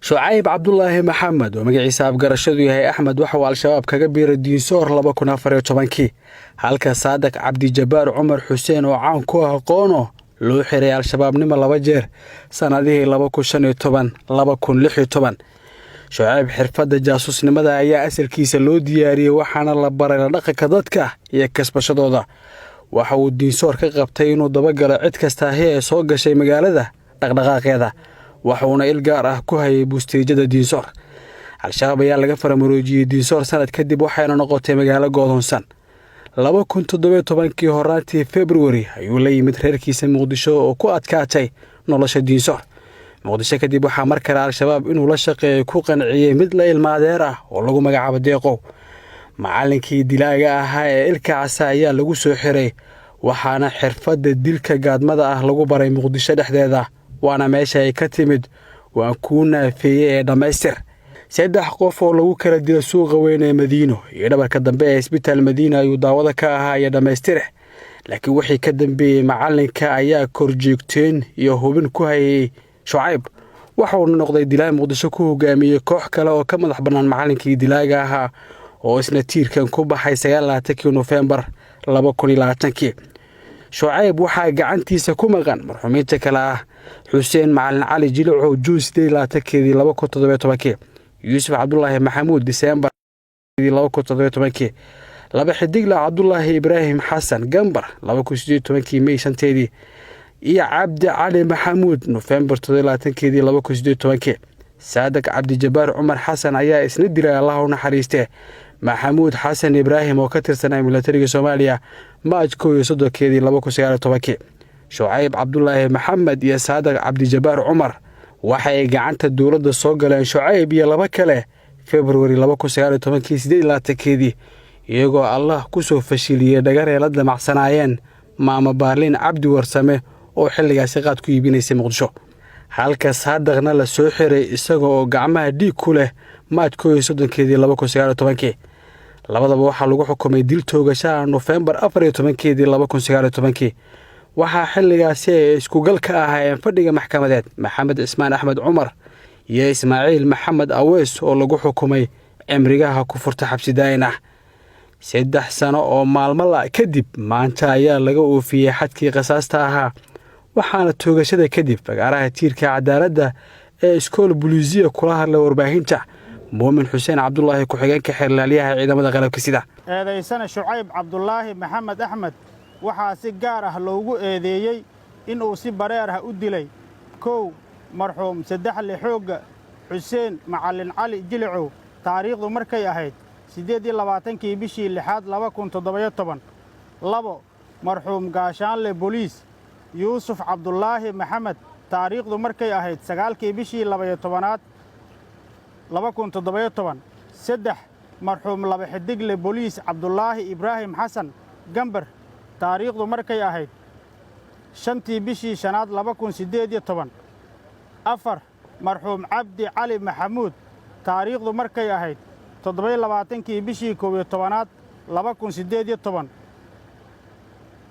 Shucayb Cabdulaahi Maxamed, oo magaciisa afgarashadu yahay Axmed, waxauu Al-Shabaab kaga biiray Diinsoor 2014-kii, halka Saadiq Cabdijabaar Cumar Xuseen, oo caan ku ah Qoono, loo xiray Al-Shabaabnimo laba jeer sannadihii 2015, 2016. Shucayb xirfadda jaasuusnimada ayaa asalkiisa loo diyaariyey, waxaana la baray la dhaqanka dadka iyo kasbashadooda. Waxa uu Diinsoor ka qabtay inuu dabagalo cid kastaahi ee soo gashay magaalada dhaqdhaqaaqeeda, waxuuna il gaar ah ku hayay buusteejada Diinsoor. Al-Shabaab ayaa laga faramaroojiyey Diinsoor sanad kadib, waxayna noqotay magaalo goodoonsan. 2017-kii horaantii Februari ayuu la yimid reerkiisa Muqdisho oo ku adkaatay nolosha Diinsoor. Muqdisho kadib waxaa mar kale Al-Shabaab inuu la shaqeeyo ku qanciyey mid la ilmaadeer ah oo lagu magacaabo Deeqow. Macallinkii dilaaga ahaa ee ilka casa ayaa lagu soo xiray, waxaana xirfadda dilka gaadmada ah lagu baray Muqdisho dhexdeeda, waana meesha ay ka timid "waan kuu naafeeyey" ee dhammaystir. Saddex qof oo lagu kala dila suuqa weyn ee Madiino iyo dhabarka dambe ee Isbitaal Madiina ayuu daawada ka ahaa iyo dhammaystire. Laakiin wixii ka dambeeyey, macallinka ayaa korjoogteen iyo hubin ku hayay Shucayb, waxauna noqday dilaa Muqdisho ku hogaamiyey koox kale oo ka madax bannaan macallinkii dilaaga ahaa, oo isna tiirkan ku baxay 29-kii Nofembar 2020-kii. Shucayb waxaa gacantiisa ku maqan marxuumiinta kale ah Xuseen Macalin Cali Jilicow, Juun 28-keedii 2017-kii, Yuusuf Cabdulaahi Maxamuud, Diseembar 2017-kii, laba xidigla Cabdulaahi Ibraahim Xasan Gambar, 2018-kii Mey 5-teedii, iyo Cabdi Cali Maxamuud, Nofembar 27-keedii 2018-kii. Saadiq Cabdijabaar Cumar Xasan ayaa isna dilay, Allah u naxariistee, Maxamuud Xasan Ibraahim oo ka tirsanaa milatariga Soomaaliya, Maaj 31-keedii 2019-kii. Shucayb Cabdulaahi Maxamed iyo Saadiq Cabdijabaar Cumar waxay gacanta dowladda soo galeen, Shucayb iyo laba kale, Februari 2019-kii 28-keedii, iyagoo Allah ku soo fashiliyey dhagaree la damacsanaayeen Maama Baarliin Cabdi Warsame oo xilligaasi qaad ku iibinaysay Muqdisho, halka Saadiqna la soo xiray isaga oo gacmaha dhiig ku leh Maaj 31-keedii 2019-kii. Labadaba waxaa lagu xukumay dil toogashaha Nofembar 14-keedii 2019-kii. Waxaa xilligaasi ay iskugal ka ahaayeen fadhiga maxkamadeed Maxamed Cismaan Axmed Cumar iyo Ismaaciil Maxamed Aweys, oo lagu xukumay cimrigaha ku furta xabsi daayin ah. 3 sano oo maalmo la kadib, maanta ayaa laga oofiyey xadkii khasaasta ahaa, waxaana toogashada kadib fagaaraha tiirka cadaaladda ee Iskool Buluusiya kula hadlay warbaahinta Muumin Xuseen Cabdulaahi, ku-xigeenka xeerlaalyaha ciidamada qalabka sida. Eedaysane Shucayb Cabdulaahi Maxamed Axmed waxaa si gaar ah loogu eedeeyey inuu si bareer ah u dilay: 1, marxuum saddexle xoogga Xuseen Macallin Cali Jilicow, taariikhdu markay ahayd 28-kii bishii lixaad 2017; 2, marxuum gaashaanle boliis Yuusuf Cabdulaahi Maxamed, taariikhdu markay ahayd 9-kii bishii 12-aad 2017; 3, marxuum laba xidigle boliis Cabdulaahi Ibraahim Xasan Gambar, taariikhdu markay ahayd 5-tii bishii shanaad 2018; 4, marxuum Cabdi Cali Maxamuud, taariikhdu markay ahayd 27-kii bishii 11-aad 2018.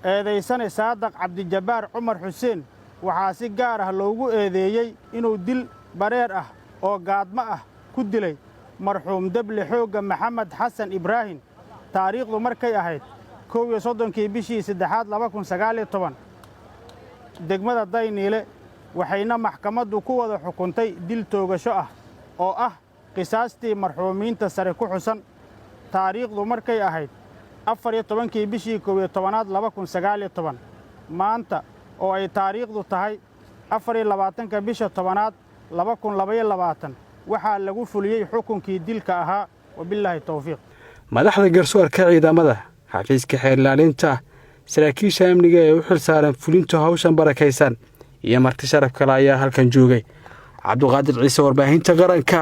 Eedaysane Saadaq Cabdijabbaar Cumar Xuseen waxaa si gaar ah loogu eedeeyey inuu dil bareer ah oo gaadmo ah ku dilay marxuum deble xoogga Maxamed Xasan Ibraahim, taariikhdu markay ahayd 31-kii bishii saddexaad 2019, degmada Dayniile, waxayna maxkamaddu ku wada xukuntay dil toogasho ah oo ah qisaastii marxuumiinta sare ku xusan, taariikhdu markay ahayd 14-kii bishii 11-aad 2019. Maanta oo ay taariikhdu tahay 24-ka bisha 10-aad 2022 waxaa lagu fuliyey xukunkii dilka ahaa. Wabillaahi towfiiq. Madaxda garsoorka ciidamada, xafiiska xeerlaalinta, saraakiisha amniga ee u xil saaran fulinta hawshan barakaysan iyo marti sharaf kale ayaa halkan joogay. Cabduqaadir Ciise, warbaahinta qaranka,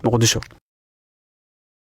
Muqdisho.